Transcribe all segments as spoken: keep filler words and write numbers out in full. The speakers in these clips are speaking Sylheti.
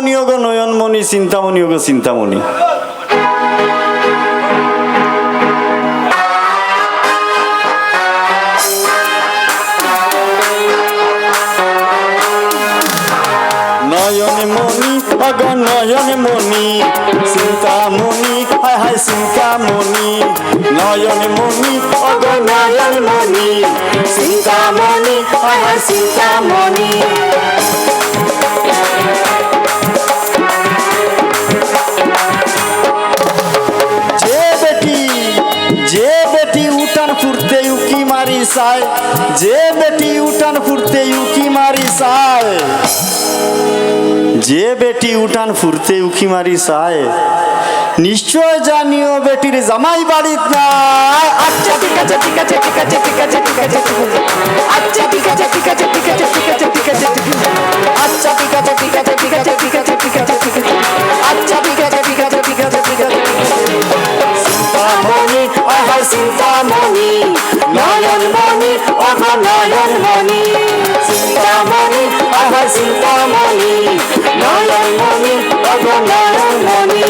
মণি ওগো নয়নমণি, চিন্তামণি ওগো চিন্তামণি। নয়নমণি ওগো নয়নমণি, চিন্তামণি, হায় হায় চিন্তামণি। নয়নমণি ওগো নয়নমণি, চিন্তামণি, হায় হায় চিন্তামণি। যে বেটি, যে বেটি উঠান ফুরতে উকি মারি চায়, যে বেটি উঠান ফুরতে উকি মারি চায়, যে বেটি উঠান ফুরতে উকি মারি চায়, নিশ্চয় জানিও বেটির জামাই বাড়িত নাই। আচ্ছা ঠিক আছে, ঠিক আছে, ঠিক আছে, ঠিক আছে, ঠিক আছে, ঠিক আছে। আচ্ছা ঠিক আছে, ঠিক আছে, ঠিক আছে, ঠিক আছে, ঠিক আছে, ঠিক আছে। আচ্ছা ঠিক আছে, ঠিক আছে, ঠিক আছে, ঠিক আছে, ঠিক আছে, ঠিক আছে। আচ্ছা ঠিক আছে, ঠিক আছে, ঠিক আছে, ঠিক আছে, ঠিক আছে। চিন্তামণি, আয় হায় চিন্তামণি, নয়নমণি, ওগো নয়নমণি। চিন্তামণি, আয় হায় চিন্তামণি, নয়নমণি, ওগো নয়নমণি।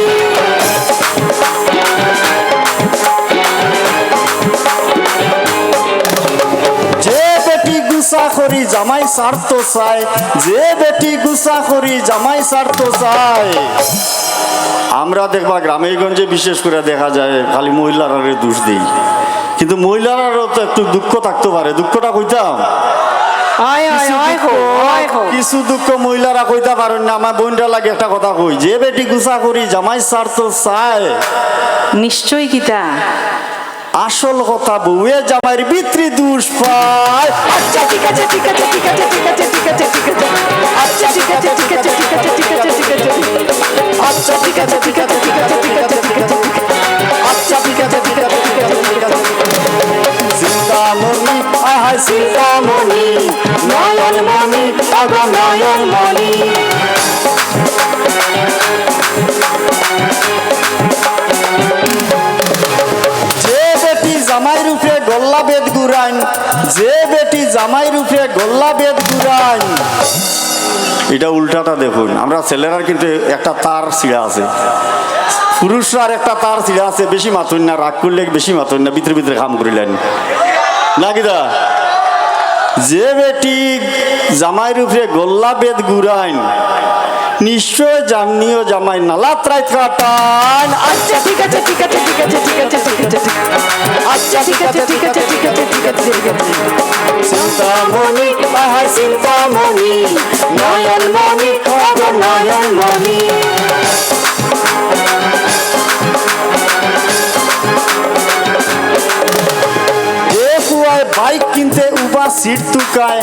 যে বেটি গুসা করি জামাই ছাড়তো চায়, যে বেটি গুসা করি জামাই ছাড়তো চায়। আমরা দেখবা গ্রামে গঞ্জে বিশেষ করে দেখা যায় খালি মহিলারারে দোষ দেই, কিন্তু মহিলারারও তো একটু দুঃখ থাকতো পারে। দুঃখটা কইতাম, আয়, আয়, কিছু আয় দুঃখ, কো, আয় কো। কিছু দুঃখ মহিলারা কইতা পারইন না। আমার বইনটার লাগি একটা কথা কই, যে বেটি গুসা করি জামাই ছাড়তো চায়। নিশ্চয় কিতা? আসল কথা বউয়ে জামাইর ভিতরি দোষ পায়। আচ্ছা ঠিক আছে, ঠিক আছে, ঠিক আছে, ঠিক আছে, ঠিক আছে, ঠিক আছে। আচ্ছা ঠিক আছে, ঠিক আছে, ঠিক আছে, ঠিক আছে, ঠিক আছে। আচ্ছা ঠিক আছে, ঠিক আছে, ঠিক আছে, ঠিক আছে, ঠিক আছে। আচ্ছা ঠিক আছে, ঠিক আছে, ঠিক আছে, ঠিক আছে। চিন্তামণি, আয় হায় চিন্তামণি, নয়নমণি, ওগো নয়নমণি। যে বেটি জামাইর উপরে গল্লা বেদ গুরাইন, যে বেটি জামাইর উপরে গল্লা বেদ গুরাইন। এটা উল্টাটা দেখুন, আমরা ছেলেরার কিন্তু একটা তার ছিঁড়া আছে, পুরুষরার একটা তার ছিঁড়া আছে, বেশি মাতইন না, রাগ করলে বেশি মাতইন না, ভিতরে ভিতরে কাম করিলেন না কিতা? যে বেটি জামাইর উপরে গল্লা বেদ গুরাইন, নিশ্চয় জানিও জামাই নালাত রাইত কাটাইন। আচ্ছা ঠিক আছে, ঠিক আছে, ঠিক আছে, ঠিক আছে, ঠিক আছে, ঠিক আছে। আচ্ছা ঠিক আছে, ঠিক আছে, ঠিক আছে, ঠিক আছে, ঠিক আছে। চিন্তামণি, আহা চিন্তামণি, নয়নমণি, ওগো নয়নমণি। যে ফুয়ায় বাইক কিনতে উবা সিট তুকায়।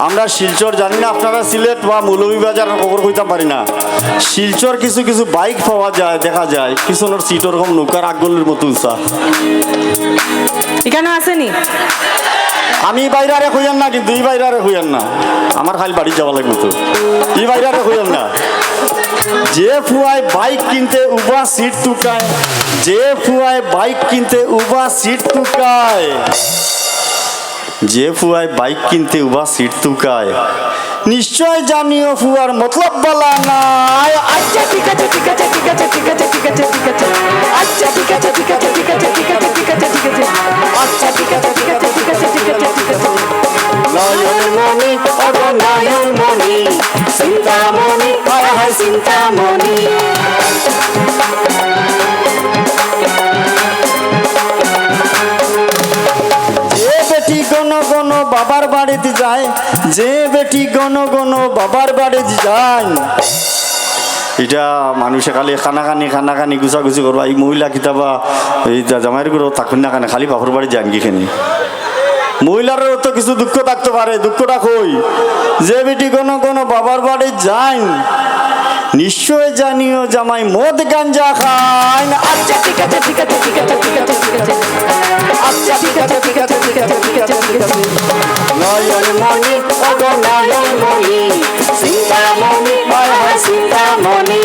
আমরা শিলচর, জানি না আপনারা সিলেট বা মৌলভীবাজার খবর কইতাম পারি না। শিলচর কিছু কিছু বাইক পাওয়া যায়, দেখা যায়, কিছু ওনার সিট ওরকম নৌকার আগলের মতো উঁচা। এখানে আসেনি? আমি বাইরারে কইয়ার না, কিন্তু ই বাইরারে কইয়ার না, আমার খালি বাড়ি যাওয়া লাগবে তো। ই বাইরারে কইয়ার না। যে ফুয়ায় বাইক কিনতে উবা সিট তুকায়, যে ফুয়ায় বাইক কিনতে উবা সিট তুকায়, যে ফুয়ায় বাইক কিনতে উবা সিট তুকায়, নিশ্চয় জানিও ফুয়ার মতলব বালা নায়। আচ্ছা ঠিক আছে, ঠিক আছে, ঠিক আছে, ঠিক আছে, ঠিক আছে, ঠিক আছে। আচ্ছা ঠিক আছে, ঠিক আছে, ঠিক আছে, ঠিক আছে, ঠিক আছে, ঠিক আছে। আচ্ছা ঠিক আছে, ঠিক আছে, ঠিক আছে, ঠিক আছে, ঠিক আছে। নয়নমণি, ওগো নয়নমণি, চিন্তামণি, হায় হায় চিন্তামণি। যে বেটি ঘন ঘন বাবার বাড়িত যায়, যে বেটি ঘন ঘন বাবার বাড়িত যায়। ইটা মানুষে খালি কানাকানি, কানাকানি, গুছাগুছি করবা। এই মহিলা কিতাবা, এই জা-, জামাইর ঘরো থাকুন না কেনে, খালি বাপর বাড়ি যান কি খেনি? মহিলারও তো কিছু দুঃখ থাকতে পারে, দুঃখটা কই? যে বেটি ঘন ঘন বাবার বাড়ি যাইন, নিশ্চয় জানিও জামাই মদ গাঞ্জা খাইন। আচ্ছা ঠিক আছে, ঠিক আছে, ঠিক আছে, ঠিক আছে, ঠিক আছে। আচ্ছা ঠিক আছে, ঠিক আছে, ঠিক আছে, ঠিক আছে, ঠিক আছে। নয়নমণি, ওগো নয়নমণি, চিন্তামণি, হায় হায় চিন্তামণি।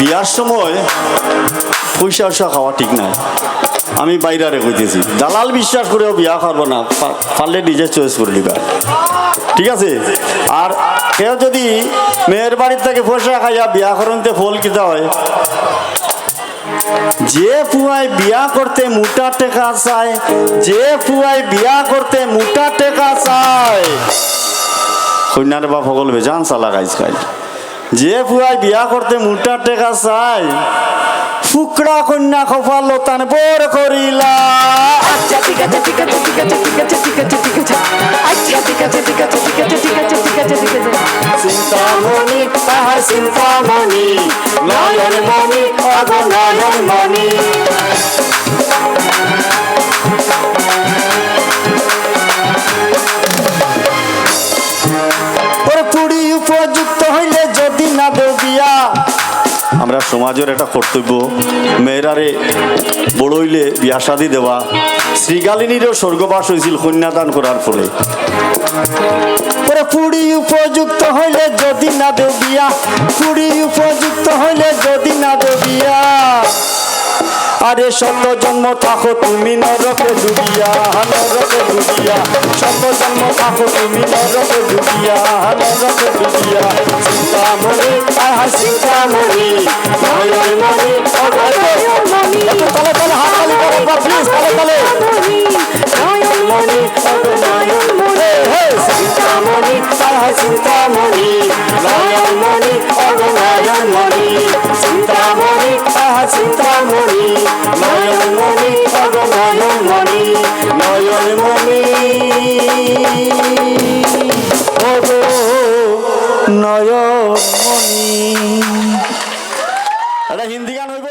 বিয়ার সময় পয়সা উসা খাওয়া ঠিক নায়। আমি বাইরারে কইতেছি, দালাল বিশ্বাস করিও বিয়া করবা না, পা-, পারলে নিজে চয়েস করি লিবা। ঠিক আছে? আর কেউ যদি মেয়ের বাড়ির থাকি পয়সা খাইয়া বিয়া করইন তে ফল কিতা অয়? যে পুয়ায় বিয়া করতে মুটা টেকা চায়, যে পুয়ায় বিয়া করতে মুটা টেকা চায়, কইন্যার বাপ অকল বেজান চালাক আইজকাইল। যে পুয়ায় বিয়া করতে মুটা টেকা চায়, ফুকরা কইন্যা কপালো তান বর করিলা। আচ্ছা, ঠিক আছে, ঠিক আছে, ঠিক আছে, ঠিক আছে, ঠিক আছে, ঠিক আছে। আচ্ছা, ঠিক আছে, ঠিক আছে, ঠিক আছে, ঠিক আছে, ঠিক আছে, ঠিক আছে। চিন্তামণি, আহা চিন্তামণি, নয়নমণি, অগ নয়নমণি। ওরে পুড়ি উপযুক্ত হইলে যদি না দেও বিয়া। আমরা সমাজর একটা কর্তব্য, মেয়েরারে বড় হইলে বিয়া শাদি দেওয়া। শ্রীগালিনীরও স্বর্গবাস হইছিল কন্যাদান করার ফলে। ওরে পুড়ি উপযুক্ত হইলে যদি না দেও বিয়া, পুড়ি উপযুক্ত হইলে যদি না দেও বিয়া, আরে শত জন্ম থাকো তুমি নরকে ডুবিয়া, নরকে ডুবিয়া। শত জন্ম থাকো তুমি নরকে ডুবিয়া, নরকে ডুবিয়া। চিন্তামণি, আহা চিন্তামণি, নয়নমণি, অগ নয়নমণি। একটু তালে তালে হাততালি করো, please, তালে তালে। নয়নমণি, অগ নয়নমণি। হে, হে। চিন্তামণি, আহা চিন্তামণি, নয়নমণি, অগ নয়নমণি। চিন্তামণি, আহা চিন্তামণি, নয়নমণি, অগ নয়নমণি, নয়নমণি, অগ নয়নমণি। এটা হিন্দি গান হইব।